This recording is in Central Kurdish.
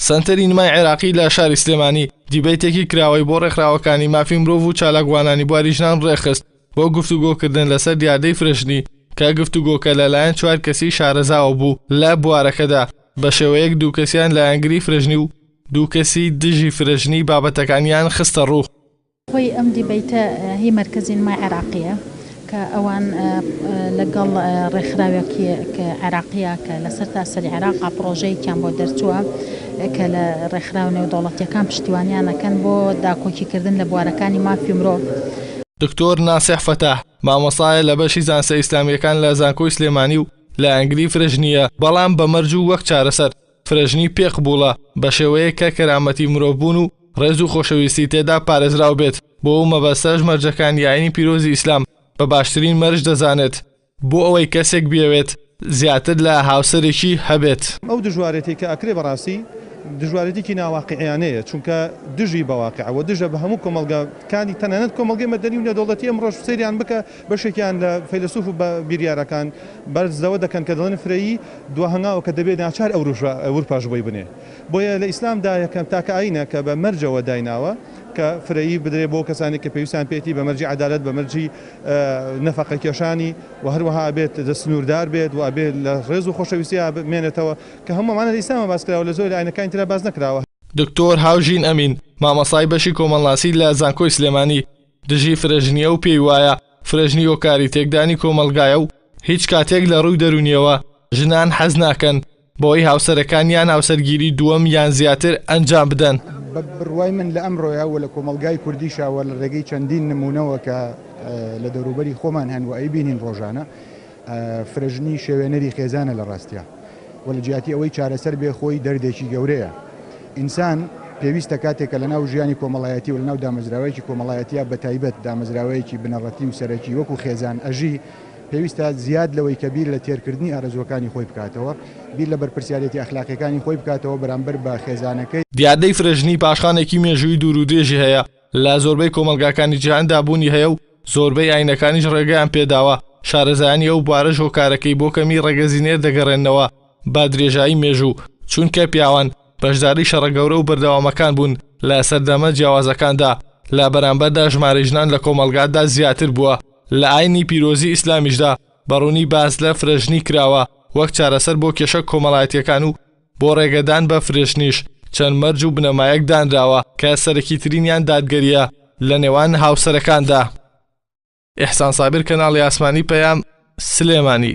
سەنتەری نمای عێراقی لە شاری سلێمانی دیبەیتێکی کراوەی بۆ ڕێکخراوەکانی مافی مرۆڤ و چالاکوانانی بواری ژنان ڕێکخست بۆ گفتوگۆکردن لەسەر دیاردەی فرەژنی کە گفتوگۆکە لەلایەن چوار کەسی شارەزاوە بوو لە بوارەکەدا بە شێوەیەک دوو کەسیان لایەنگری فرەژنی و دوو کەسی دژی فرەژنی بابەتەکانیان خستە ڕوو. خۆی ئەم دیبەیتە هی مەرکەزی نمای عێراقییە کە ئەوان لەگەڵ ڕێکخراوێکی عێراقییە کە لە سەرتاسەری عێراقا پڕۆژەیەکیان بۆ دەرچووە کە لە ڕێکخراوە نێودەوڵەتییەکان پشتیوانیان ئەکەن بۆ داکۆکیکردن لە بوارەکانی مافی مرۆڤ. دکتۆر ناسیح فەتاح، مامۆستایە لە بەشی زانستە ئیسلامییەکان لە زانکۆی سلێمانی و لایەنگری فرەژنییە، بەڵام بە مەرج و وەک چارەسەر. فرەژنی پێ قبوڵە بە شێوەیەک کە کەرامەتی مرۆڤبوون و ڕێز و خۆشەویستی تێدا پارێزراو بێت، بۆ ئەو مەبەستەش مەرجەکانی ئاینی پیرۆزی ئیسلام بە باشترین مەرج دەزانێت بۆ ئەوەی کەسێک بیەوێت زیاتر لە هاوسەرێکی هەبێت. ئەو دژوارێتی کە ئەکرێ بەڕاستی دژوارێتیکی ناواقیعیانەیە چونکە دژی بە واقیع و دژە بە هەموو کۆمەڵگا کانی تەنانەت کۆمەڵگەی مەدەنی و نێودەوڵەتی ئەمڕۆش سەیریان بکە بەشێکیان لە فەیلەسوف و بیریارەکان بەرز لەوە دەکەن کە دەڵێن فرەیی دوا هەنگاوە کە دەبێ ناچار ئەورپاش بۆی بنێ. بۆیە لە ئیسلامدا یەکەم تاکە ئایینە کە بە مەرجەوە دایناوە کە فرەیی بدرێ بۆ کەسانێک کە پێویستیان پێیەتی بە مەرجی عەدالەت، بە مەرجی نەفەقە کێشانی و هەروەها ئەبێت سنووردار بێت و ئەبێ لە ڕێز و خۆشەویستیا بمێنێتەوە کە هەموو ئەمانە لە ئیسلاما باس کراوە لە زۆر لە ئایینەکانی ترا باس نەکراوە. دکتۆر هاوژین ئەمین، مامۆستای بەشی کۆمەڵناسی لە زانکۆی سلێمانی، دژی فرەژنییە و پێی وایە فرەژنی هۆکاری تێکدانی کۆمەڵگایە و هیچ کاتێک لە ڕووی دەروونییەوە ژنان حەز ناکەن بەوەی هاوسەرەکانیان هاوسەرگیری دووەم یان زیاتر ئەنجام بدەن. بە بڕوای من لە ئەمڕۆیا و لە کۆمەڵگای کوردیشا و لە ڕێگەی چەندین نموونەوە کە لە دەوروبەری خۆمان هەن و ئەیبینین ڕۆژانە، فرەژنی شێوێنەری خێزانە لە ڕاستیا و لە جیاتی ئەوەی چارەسەر بێ خۆی دەردێکی گەورەیە. ئینسان پێویستە کاتێک کە لەناو ژیانی کۆمەڵایەتی و لەناو دامەزراوەیەکی کۆمەڵایەتیا بەتایبەت دامەزراوەیەکی بنەڕەتی و سەرەکی وەکو خێزان ئەژی پێویستە زیاد لەوەی کە بیر لە تێرکردنی ئارەزووەکانی خۆی بکاتەوە بیر لە بەرپرسیارێتی ئەخلاقیەکانی خۆی بکاتەوە بەرامبەر بە خێزانەکەی. دیاردەی فرەژنی پاشخانێکی مێژوویی دوور و درێژی هەیە، لە زۆربەی کۆمەڵگاکانی جیهاندا بوونی هەیە و زۆربەی ئاینەکانیش ڕێگەیان پێداوە، شارەزایانی ئەو بوارەش هۆکارەکەی بۆ کەمی ڕەگەزی نێر دەگەڕێننەوە بە درێژایی مێژوو، چونکە پیاوان بەشداری شەڕە گەورە و بەردەوامەکان بوون لە سەردەمە جیاوازەکاندا، لە بەرامبەردا ژمارەی ژنان لە کۆمەڵگادا زیاتر بووە، لە ئاینی پیرۆزی ئیسلامیشدا بە ڕوونی باس لە فرەژنی کراوە وەک چارەسەر بۆ کێشە کۆمەڵایەتییەکان و بۆ ڕێگەدان بە فرەژنیش چەند مەرج و بنەمایەک دانراوە کە سەرەکیترینیان دادگەرییە لە نێوان هاوسەرەکاندا. ئیحسان سابیر کەناڵی ئاسمانی پەیام، سلێمانی.